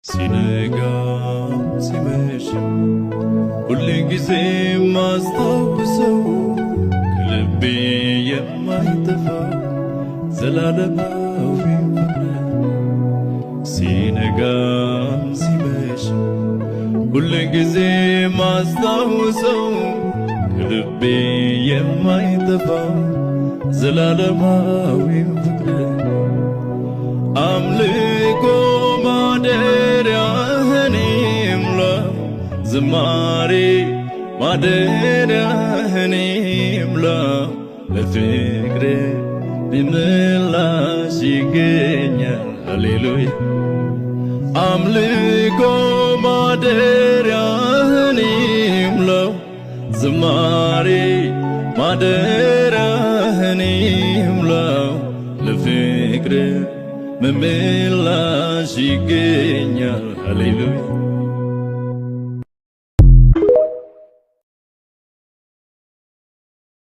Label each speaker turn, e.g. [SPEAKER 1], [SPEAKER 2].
[SPEAKER 1] ሲነጋም ሲመሽም ሁል ጊዜ ማስታውሰው፣ ከልቤ የማይጠፋው ዘላለማዊ ፍቅር። ሲነጋም ሲመሽም ሁል ጊዜ ማስታውሰው፣ ከልቤ የማይጠፋው ዘላለማዊ ፍቅር። አምልኮ ማደሪያህን ይሙላ፣ ዝማሬ ማደሪያህን ይሙላ፣ ለፍቅር ምላሽ ይገኛል። ሃሌሉያ። አምልኮ ማደሪያህን ይሙላው፣ ዝማሬ ማደሪያህን ይሙላው፣ ለፍቅር ምላሽ ይገኛል። ሃሌሉያ።